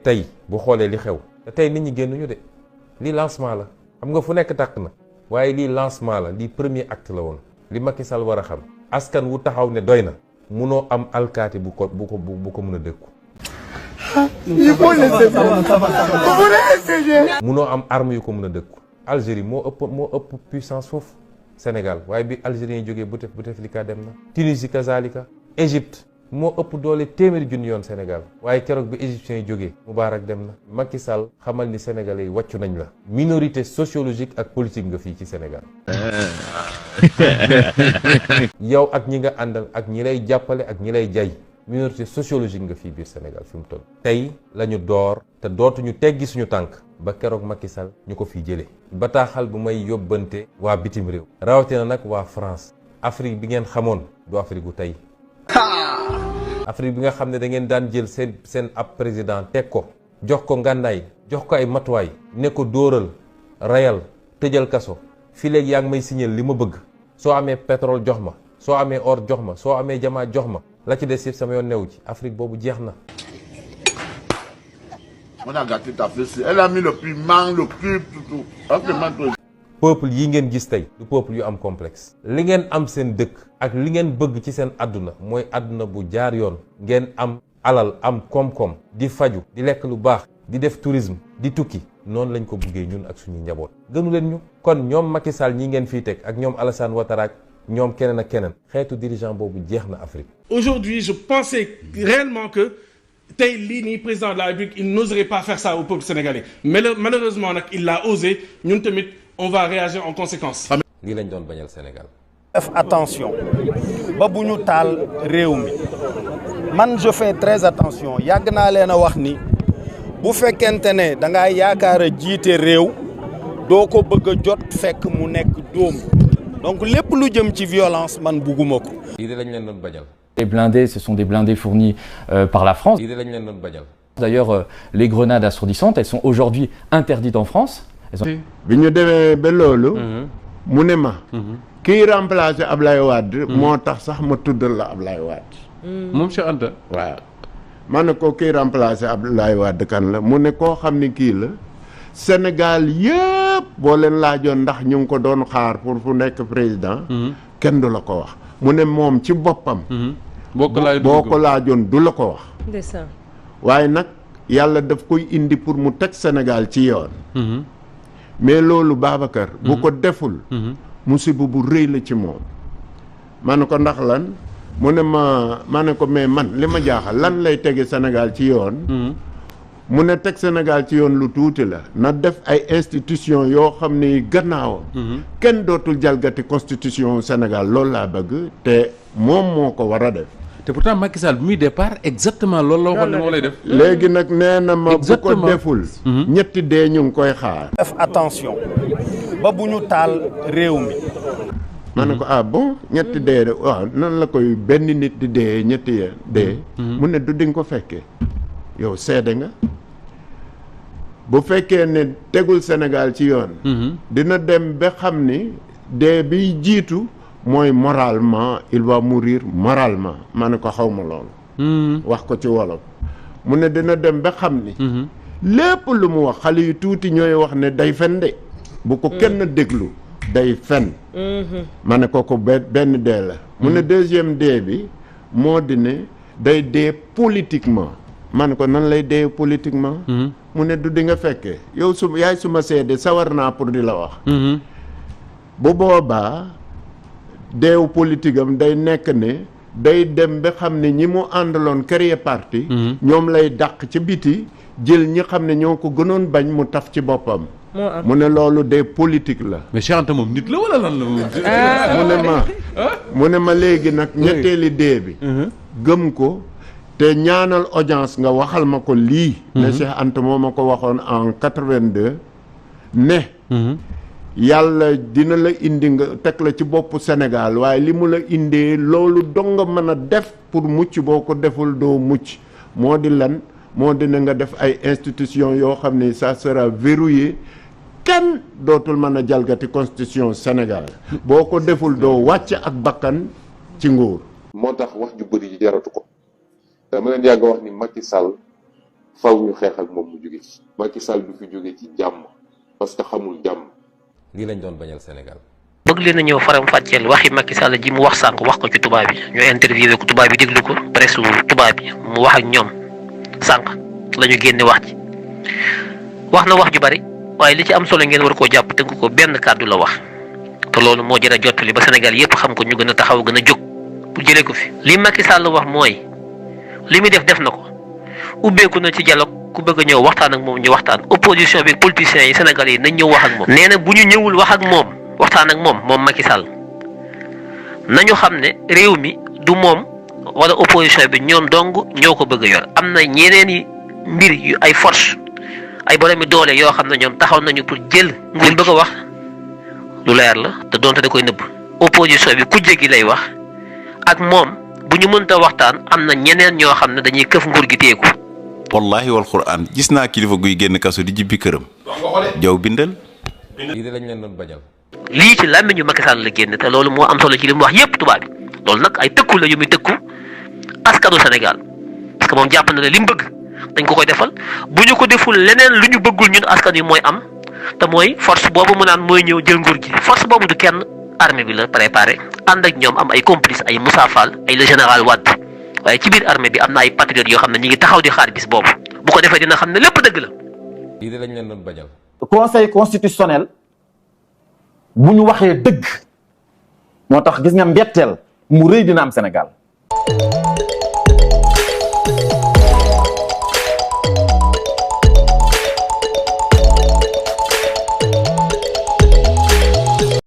tey bu xoolee li xew te tey nit ñi génnuñu de lii lancement la xam nga fu nekk tàkk na waaye lii lancement la lii premier acte la woon li Macky Sall war a xam askan wu taxaw ne doy na munoo am alkaati bu ko mën a dëkku munoo am arme yu ko mën a dëkku Algérie moo ëpp puissance foofu Sénégal waaye bi Algériens yi jógee Bouteflika dem na Tunisie kazalika Égypte moo ëpp doole téeméeri junni yoon Sénégal waaye keroog bi égyptiens yi jógee Moubarak dem na Macky Sall xamal ni sénégalais yi wàccu nañ la minorité sociologique ak politique nga fii ci Sénégal yow ak ñi nga àndal ak ñi lay jàppale ak ñi lay jay minorité sociologique nga fii biir Sénégal fi mu toll tey la ñu door te dootuñu teggi suñu tànk ba keroog Macky Sall ñu ko fii jëlee bataaxal bu may yóbbante waa bitim réew rawatina nag waa France Afrique bi ngeen xamoon du Afrique gu tey Afrique bi nga xam ne da ngeen daan jël seen ab président teg ko jox ko ngànnaay jox ko ay matuwaay ne ko dóoral rayal tëjal kaso fii léegi yaa ngi may signal li ma bëgg soo amee pétrole jox ma soo amee or jox ma soo amee jamaa jox ma la ci des yëpp sama yoon newu ci Afrique boobu jeex na. On a gâté ta fesse. Elle a mis le piment, le cube, tout. peuple yi ngeen gis tey du peuple yu am complexe li ngeen am seen dëkk ak li ngeen bëgg ci seen àdduna mooy àdduna bu jaar yoon ngeen am alal am koom-koom di faju di lekk lu baax di def tourisme di tukki noonu lañ ko bëggee ñun ak suñuy njaboot gënu leen ñu kon ñoom Macky Sall ñi ngeen fii teg ak ñoom Alassane Ouattara ak ñoom keneen ak keneen xeetu dirigeant boobu jeex na Afrique. Aujourd'hui, je pensais réellement que tey lii nii président de la République il n'oserait pas faire ça au peuple sénégalais mais malheureusement nag il l'a osé ñun tamit on va réagir en conséquence. lii lañ doon bañal Sénégal. def attention ba bu ñu taal réew mi man je fais très attention yàgg naa leen a wax ni bu fekkente ne da ngaa yaakaar a jiite réew doo ko bëgg a jot fekk mu nekk dóom donc lépp lu jëm ci violence man bugguma ko. lii de lañ leen doon bañal. Les blindés, ce sont des blindés fournis par la France. lii de lañ leen doon bañal. D'ailleurs, les grenades assourdissantes, elles sont aujourd'hui interdites en France. bi ñu demee ba loolu. mu ne ma. kii remplacer Ablaye Wade. moo tax sax ma tuddal la Ablaye Wade. moom Cheikh Anta. waaw ma ne ko kii remplacer Ablaye Wade kan la mu ne koo xam ni kii la Sénégal yëpp boo leen laajoon ndax ñu ngi ko doon xaar pour fu nekk président. kenn du la ko wax mu ne moom ci boppam. boo ko laajoon du la ko wax. ndeysaan. waaye nag yàlla daf koy indi pour mu teg Sénégal ci yoon. mais loolu Babacar. bu ko deful. musiba bu rëy la ci moom. ma ne ko ndax lan mu ne ma ne ko mais man li ma jaaxal lan lay tege Sénégal ci yoon. mu ne teg Sénégal ci yoon lu tuuti la na def ay institution yoo xam ni gannaawam. kenn dootul jalgati constitution Sénégal loolu laa bëgg te moom moo ko war a def. te pourtant Macky Sall bi muy départ exactement loolu la waxoon ne moo lay def. léegi nag nee na ma bu ko deful. ñetti dee ñu ngi koy xaar. def attention ba bu ñu taal réew mi. ma ne ko ah bon ñetti dee de waaw nan la koy benn nit di dee ñetti dee. mu ne du dinga ko fekkee yow seede nga. bu fekkee ne tegul Sénégal ci yoon. dina dem ba xam ni dee biy jiitu mooy moralement il va mourir moralement ma ne ko xaw ma loolu. wax ko ci wolof. mu ne dina dem ba xam ni. lépp lu mu wax xale yu tuuti ñooy wax ne day fen de. bu ko kenn déglu day fen. ma ne ko benn dee la. mu ne deuxième dee bi moo di ne day dee politiquement. ma ne ko nan lay dee politiquement. mu ne du di nga fekkee yow yaay suma seede sawar naa pour di la wax. bu boobaa deewu politique am day nekk ne day dem ba xam ne ñi mu àndaloon créer parti. ñoom lay dàq ci biti jël ñi xam ne ñoo ko gënoon bañ mu taf ci boppam. mu ne loolu dee politique la. mais Cheikh Anta moom nit la wala lan la. mu ne ma léegi nag ñetteeli dee bi. gëm ko. te ñaanal audience nga waxal ma ko lii. ne Cheikh Anta moo ma ko waxoon en 82. ne. yàlla dina la indi nga teg la ci boppu Sénégal waaye li mu la indee loolu dong nga mën a def pour mucc boo ko deful doo mucc moo di lan moo dina nga def ay institutions yoo xam ne ça sera verrouillé kenn dootul mën a jalgati constitution Sénégal boo ko deful doo wàcc ak bakkan ci nguur. moo tax wax ju bëri ji jaratu ko. dama leen yàgg wax ni Macky Sall faw ñu xeex ak moom mu jóge ci Macky Sall du fi jóge ci jàmm parce que xamul jàmm. lii lañ doon bañal Sénégal. bëgg leen a ñëw faram fàcceel waxi Macky Sall ji mu wax sànq wax ko ci tubaab yi ñu interviewé ko tubaab yi déglu ko presse tubaab yi mu wax ak ñoom sànq la ñu génne wax ci wax na wax ju bari waaye li ci am solo ngeen war koo jàpp tënk ko benn kàddu la wax te loolu moo jër a jottali ba Sénégal yépp xam ko ñu gën a taxaw gën a jóg bu jëlee ko fi. li Macky Sall wax mooy li muy def na ko ubbeeku na ci dialogue ku bëgg a ñëw waxtaan ak moom ñu waxtaan opposition bi politiciens yi Sénégalais yi nañ ñëw wax ak moom. nee na bu ñu ñëwul wax ak moom waxtaan ak moom Macky Sall nañu xam ne réew mi du moom wala opposition bi ñoom dong ñoo ko bëgg a yor am na ñeneen i mbir yu ay force ay boromi doole yoo xam ne ñoom taxaw nañu pour jël nguur bëgg a wax lu leer la te donte da koy nëbb opposition bi kujje gi lay wax ak moom bu ñu mënta waxtaan am na ñeneen ñoo xam ne dañuy këf nguur gi teeku. wallahi wal Qur'an gis naa kilifa guy génn kaso di jibbi këram. jaw bindal. lii de lañ leen doon bañal. lii ci làmmiñu Macky Sall la génn te loolu moo am solo ci li mu wax yépp tubaab bi loolu nag ay tëkku la yu muy tëkku askanu Sénégal parce que moom jàpp na ne li mu bëgg dañ ko koy defal bu ñu ko deful leneen lu ñu bëggul ñun askan wi mooy am te mooy force boobu mu naan mooy ñëw jël nguur gi force boobu du kenn armée bi la préparé ànd ak ñoom am ay complice ay Moussa Fall ay le général Wade waaye ci biir armée bi am na ay patriotes yoo xam ne ñu ngi taxaw di xaar bis boobu bu ko defee dina xam ne lépp dëgg la. lii de lañ leen doon bañal. conseil constitutionnel bu ñu waxee dëgg moo tax gis nga mbetteel mu rëy dina am Sénégal.